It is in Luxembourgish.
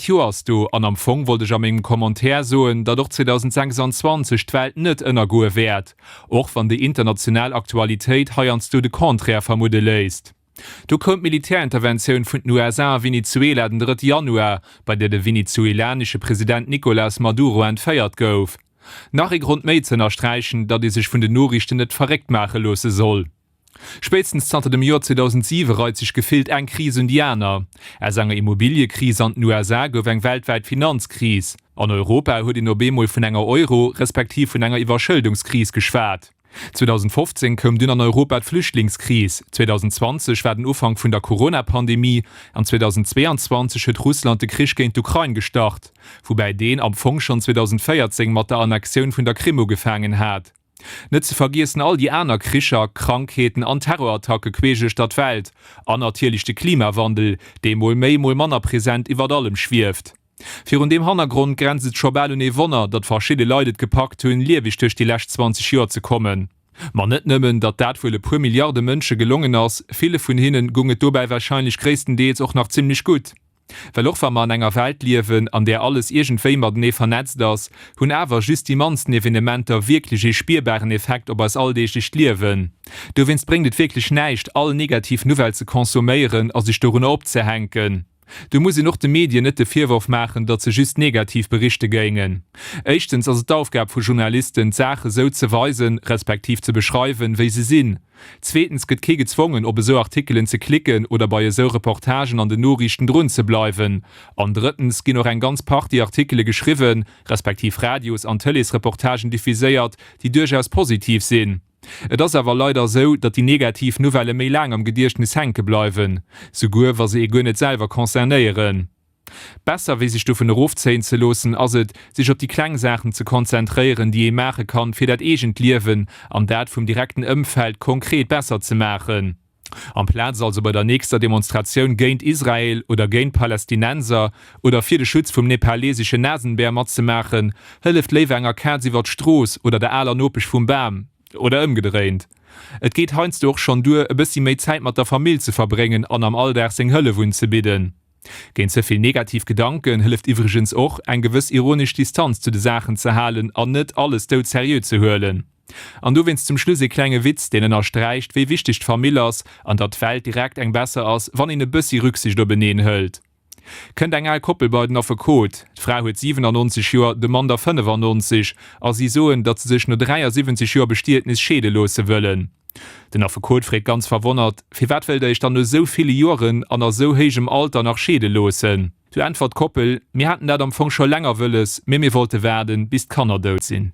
Joer ass do an am Fong wollt ech a mengem Commentaire soen, datt och 2026 d'Welt net ënnergoe wäert, och wann déi international Aktualitéit heiansdo de Contraire vermudde léisst. Do koum d'Militärinterventioun vun den USA a Venezuela den 3 Januar, bei där de venezuelanesche President Nicolas Maduro entféiert gouf. Nach ee Grond méi ze ënnersträichen, datt ee sech vun den Noriichten net verréckt maache loosse soll. Spéitstens zanter dem Joer 2007 reit sech gefillt eng Kris un déi aner. Aus enger Immobiliëkris an den USA gouf eng weltwäit Finanzkris. An Europa huet een op eemol vun enger Euro respektiv vun enger Iwwerschëldungskris geschwat. 2015 koum dunn an Europa d'Flüchtlingskris, 2020 war den Ufank vun der Corona-Pandemie an 2022 huet Russland de Krich géint d'Ukrain gestart, woubäi deen am Fong schonn 2014 mat der Annexioun vun der Krim ugefaangen hat. Net ze vergiessen all déi aner Kricher, Krankheeten an Terrorattacke queesch uechter d'Welt. An natierlech de Klimawandel, dee mol méi, mol manner present iwwert allem schwieft. Virun deem Hannergrond grenzt et scho bal un ee Wonner, datt verschidde Leit et gepackt hunn, lieweg duerch déi lescht 20 Joer ze kommen. Ma net nëmmen, datt dat wuel e puer Milliarde Mënsche gelongen ass, ville vun hinne goung et dobäi warscheinlech gréisstendeels och nach zimmlech gutt. Well och wa mer an enger Welt liewen, an där alles iergendwéi matenee vernetzt ass, hunn awer just déi mannsten Evenementer wierklech ee spierbaren Effekt op eis alldeeglecht Liewen. Dowéinst bréngt et wierklech näischt, all negativ Nouvelle ze consomméieren a sech dorunner opzehänken. Do muss een och de Medien net de Virworf maachen, datt se just negativ berichte géingen. Éischtens ass et d'Aufgab vu Journalisten, d'Saache sou ze weisen, respektiv ze beschreiwen, wéi se sinn. Zweetens gëtt kee gezwongen, op esou Artikelen ze klicken oder bei esou Reportagen an den Noriichten drun ze bleiwen. An drëttens ginn och eng ganz Partie Artikele geschriwwen, respektiv Radios an Tëleesreportagen diffuséiert, déi duerchaus positiv sinn. Et ass awer leider esou, datt déi negativ Nouvellë méi laang am Gediechtnes hänke bleiwen, souguer wa se ee guer net selwer concernéieren. Besser wéi sech dovun erofzéien ze loossen, ass et, sech op déi kleng Saachen ze konzentréieren, déi ee maache kann, fir dat eegent Liewen an dat vum direkten Ëmfeld konkret besser ze maachen. Amplaz also bei der nächster Demonstratioun géint Israel oder géint Palästinenser oder fir de Schutz vum nepalesesche Nasenbär matzemaachen, hëlleft léiwer enger Kaz iwwer d'Strooss oder der aler Nopesch vum Bam. Oder ëmgedréint. Et geet heiansdo och schonn duer, e bëssi méi Zäit mat der Famill ze verbréngen an am Alldag seng Hëllef unzebidden. Géint ze vill negativ Gedanken hëlleft iwwregens och, eng gewëss ironesch Distanz zu de Saachen ze halen an net alles doudseriö ze huelen. An dowéinst zum Schluss ee klenge Witz, deen ënnersträicht, wéi wichteg d'Famill ass an datt d'Welt direkt eng besser ass, wann een e bëssi Rücksicht openeen hëlt. Kënnt eng al Koppel bei den Affekot. D'Fra huet 97 Joer, de Mann der 95, a si soen, datt se sech no 73 Joer Bestietnis scheede loosse wëllen. Den Affekot freet ganz verwonnert, Firwat wëllt der iech dann no esou ville Joren an a sou héijem Alter nach scheede loossen? Du äntwert d'Koppel, Mir haten dat am Fong scho länger wëlles, mee mir wollte waarden, bis d'Kanner dout sinn.